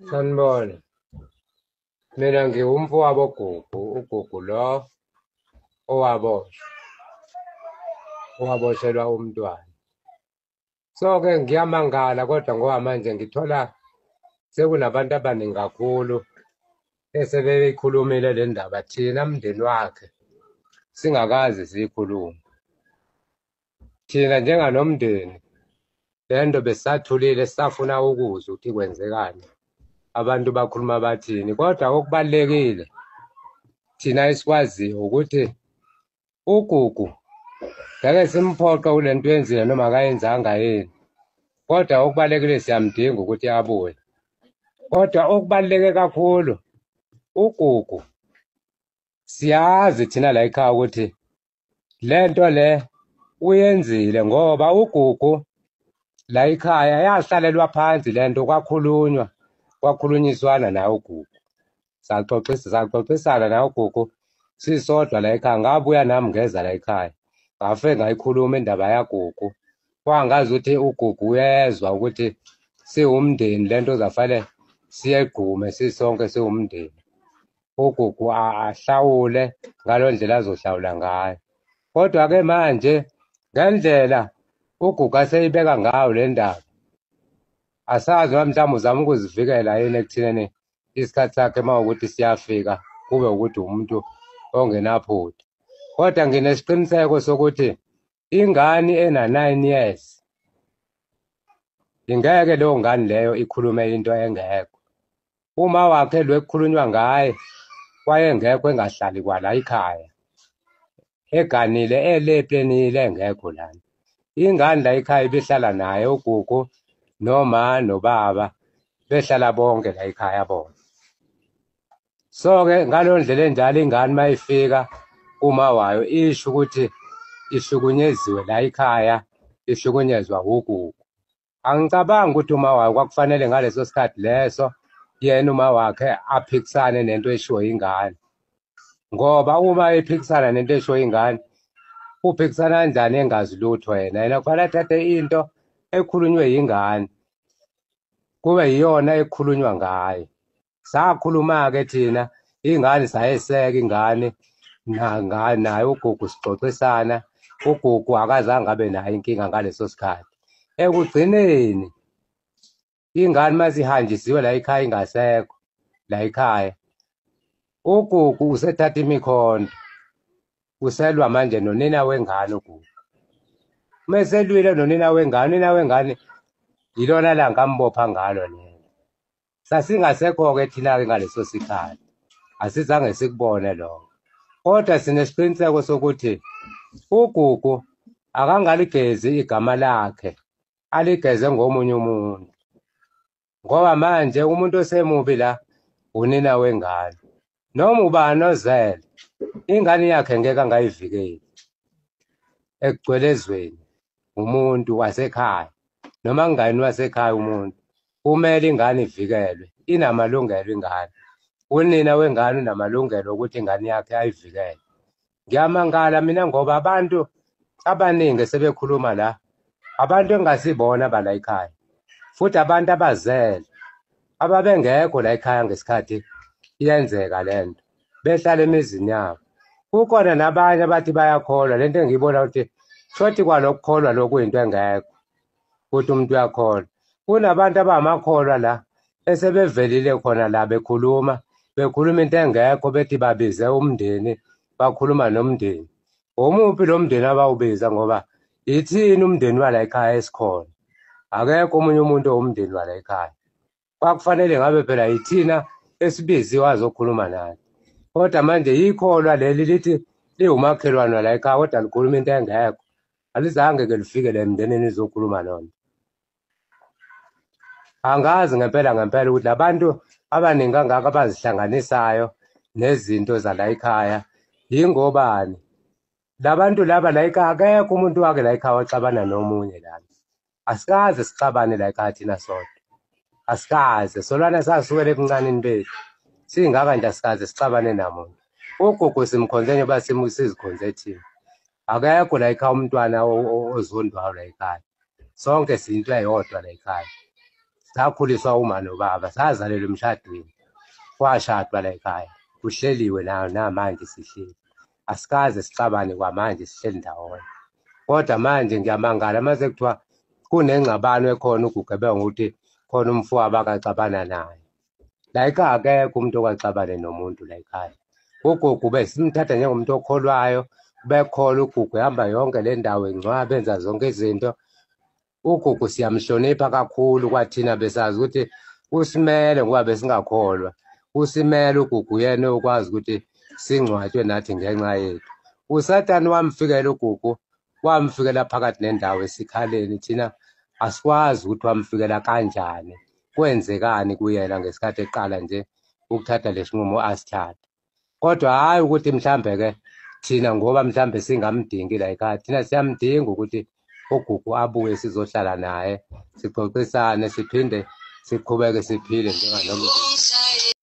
Sanibona. Mina ngiwumfowabo Gugu, uGugu lo owaboshwa, owaboshelwa umntwana. So-ke ngiyamangala kodwa ngoba manje ngithola sekunabantu abaningi kakhulu esebeyikhulumile le ndaba, thina mndeni wakhe singakaze siyikhulume. Thina njenganomndeni le nto besisathulile sisafuna ukuzwa ukuthi kwenzekani, abantu bakhuluma bathini. Kodwa okubalulekile thina esikwaziyo ukuthi uGugu ngeke simphoqe kule nto yenzile noma akayenzanga yini, kodwa okubalulekile siyamdinga ukuthi abuye. Kodwa okubaluleke kakhulu uGugu siyazi thina la ekhaya ukuthi le nto le uyenzile, ngoba uGugu la ekhaya yahlalelwa phansi le nto, kwakhulunywa, kwakhulunyiswana naye uGugu, saxoxisana naye uGugu sisodwa la ekhaya. Ngabuya nami ngeza la ekhaya, ngafike ngayikhuluma indaba yaGugu, kwangazi ukuthi uGugu uyezwa ukuthi siwumndeni, le nto zafanele siyegqume sisonke siwumndeni. uGugu ahlawule ngalo ndlela azohlawula ngayo. Kodwa-ke manje ngendlela uGugu aseyibeka ngayo le ndaba, asazi noma mhlawumbe uzama ukuzivikela yini ekuthineni isikhathi sakhe uma ukuthi siyafika kube ukuthi umuntu ongenaphutha. Kodwa nginesiqiniseko sokuthi ingane ena-9 years ingeke leyo ngane leyo ikhulume into engekho. Uma wakhe lo ekukhulunywa ngaye wayengekho, engahlali kwala ekhaya, eganile eleplenile engekho lana. Ingane la ekhaya ibihlala naye uGugu noma nobaba, behlala bonke la ekhaya bona. So-ke ngaleyo ndlela enjalo ingane uma ifika kuma wayo isho ukuthi ihlukunyeziwe la ekhaya, ihlukunyezwa uGugu. Angicabangi ukuthi uma wayo kwakufanele ngaleso sikhathi leso yena uma wakhe aphikisane nento eshiwo ingane, ngoba uma ephikisana nento eshiwo ingane uphikisana kanjani engazi lutho yena? Yena kufanele athathe into ekhulunywe yingane kube yiyona ekhulunywa ngayo. Sakhuluma-ke thina ingane, sayeseka ingane naye uGugu, sixoxisana. uGugu akazange abe nayo inkinga ngaleso sikhathi. Ekugcineni ingane masihanjisiwe la ekhaya, ingasekho la ekhaya, uGugu usethatha imikhonto, uselwa manje nonina wengane. uGugu meselwile nonina wengane, unina wengane yilona langa ambopha ngalo lelo. Sasingasekho-ke thina-ke ngaleso sikhathi, asizange sikubone lokho, kodwa sinesiqiniseko sokuthi uGugu akangaligezi igama lakhe, aligeze ngomunye umuntu, ngoba manje umuntu osemubi la unina wengane. Noma ubani ozele ingane yakhe ngeke angayivikeli ekugcwelezweni umuntu wasekhaya, noma kungayini wasekhaya umuntu, kumele ingane ivikelwe, inamalungelo ingane. Unina wengane unamalungelo ukuthi ingane yakhe ayivikele. Ngiyamangala mina ngoba abantu abaningi sebekhuluma la, abantu engingasibona bala ekhaya, futhi abantu abazele ababengekho la ekhaya ngesikhathi iyenzeka lento, behlala emizini yabo. Kukhona nabanye abathi bayakholwa lento, engiyibona ukuthi shothi kwalokukholwa lokhu into engekho ukuthi umuntu uyakholwa. Kunabantu abamakholwa la esebevelile khona la bekhuluma, bekhuluma into engekho, bethi babize umndeni, bakhuluma nomndeni. Omuphi lo mndeni abawubiza? Ngoba ithini umndeni wala ekhaya esikhona? Akekho omunye umuntu owumndeni wala ekhaya. Kwakufanele ngabe phela yithina esibiziwe azokhuluma nathi, kodwa manje yikholwa leli lithi liwumakhelwane wala ekhaya, kodwa likhuluma into engekho. Alizange-ke lifike le mndenini izokhuluma lona. Angazi ngempela ngempela ukuthi labantu abaningi kangaka abazihlanganisayo nezinto zala ekhaya yingobani. Labantu laba la ekhaya, akekho umuntu wake la ekhaya waxabana nomunye lana. Asikaze sixabane la ekhaya thina sodwa, asikaze solwana, sasukela ebuncaneni bethu singaka nje, asikaze sixabane namuntu. uGugu simkhonze njengoba sizikhonze thina. Akekho la ekhaya umntwana ozondwayo la ekhaya, sonke siyinto eyodwa la ekhaya. Sakhuliswa uma nobaba, sazalelwa emshadweni, kwashadwa la ekhaya, kuhleliwe nayo namanje sihleli, asikaze sixabane kwamanje, sihleli ndawonye. Kodwa manje ngiyamangala mase kuthiwa kunengxabano ekhona, uGugu ebeka ngokuthi khona umfowabo akaxabana naye. La ekhaya akekho umuntu okaxabane nomuntu la ekhaya. UGugu besimthatha njengomuntu okholwayo, bekholwa uGugu, ehamba yonke le ndawo engcwaba, enza zonke izinto. UGugu siyamhlonipha kakhulu, kwathina besazi ukuthi usimele ngoba besingakholwa. Usimele uGugu, yena okwazi ukuthi singcwatshwe nathi ngenxa yethu. USatani wamfikela uGugu, wamfikela phakathi nendawo esikhaleni. Thina asikwazi ukuthi wamfikela kanjani, kwenzekani kuyena ngesikhathi eqala nje ukuthatha lesinqumo asithatha. Kodwa hhayi ukuthi mhlambe-ke thina ngoba mhlambe singamdingi la ekhaya, thina siyamdinga ukuthi uGugu abuye sizohlala naye, sixoxisane, siphinde siqhubeke siphile njenganomndeni.